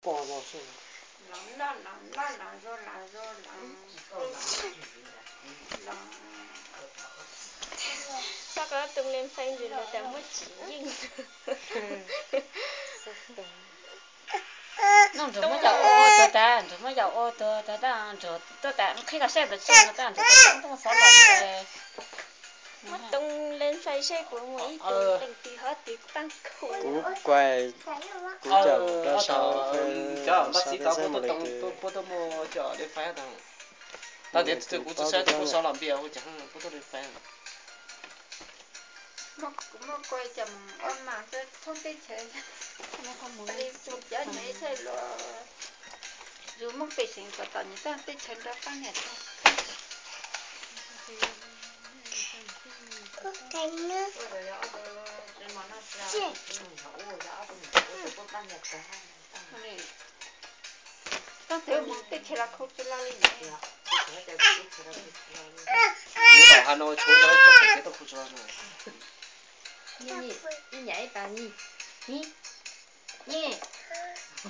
Koj ko tus len fais ntsis los tas muab tsim yeej. No Ntsuag muab yau ua tuag tas, Ntsuag muab yau ua tuag tas, Ntsuag tuaj tas qhib qhov saib ntawd tso no tas Ntsuag tuaj xav los. Muab tus len fais saib puas muaj ib tug leej twg ho twg pab khu. Kuv kuaim, kuv coj mus rau saum Facebook saib puas muaj leej twg. Tau tias kuv tsis saib tus kuv sau los npias ua cas puas tuaj len fais. Kuv muaj kua cas mus ua mas rau thoob teb chaws li tus cov nyiam ib txhais los yus muaj pej xeem kom tom nyias txoj teb chaws nrog pab niam tag. Txoj teb mus teb chaws los khu tsis los li. Nyob tom ha no tshuav cov txoj kev tau khu tsis los no. Nyiam ib pas nyiam, nyiam,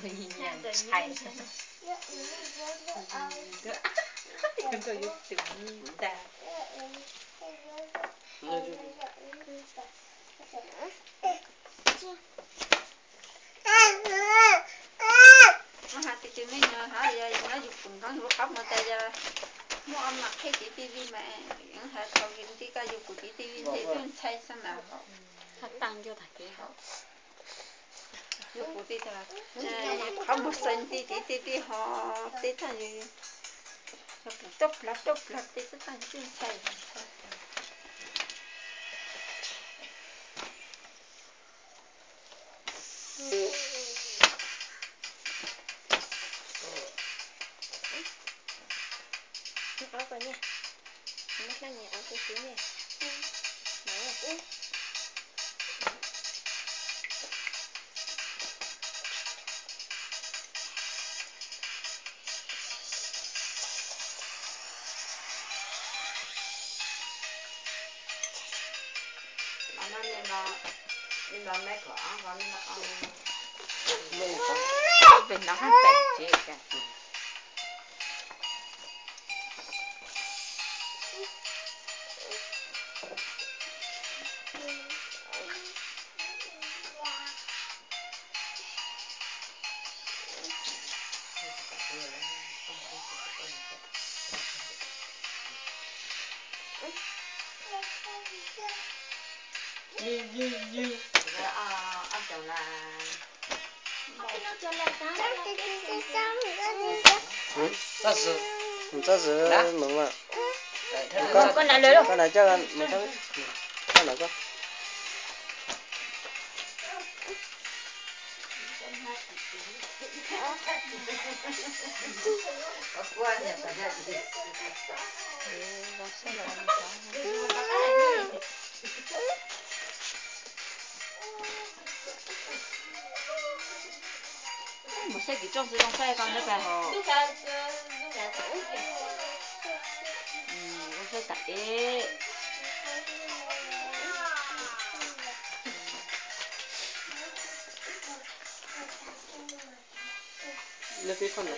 nyiam ntshai. Koj yuav tus nyiam tas. Hais tias tus me nyuam hais yog nyob yus pum nkoos yus qab mus tas yog muaj ob mas qhib tiv ti li mas yeej hais thaum nti koj yus pum tiv ti li nti twb ntshai xwb na. Yus pum ti tas, qhov mus xees nti tiv ti li ho teb tag yus pum toj plawg toj plawg teb tag yus twb ntshai. Txaj zw, txaj zw mus mas. Koj na coj, koj na coj. Mus saib kiv rooj xwb, rooj saib koj nyob pem hauv. Rooj saib tam ev. Nyob peb toj ntawd.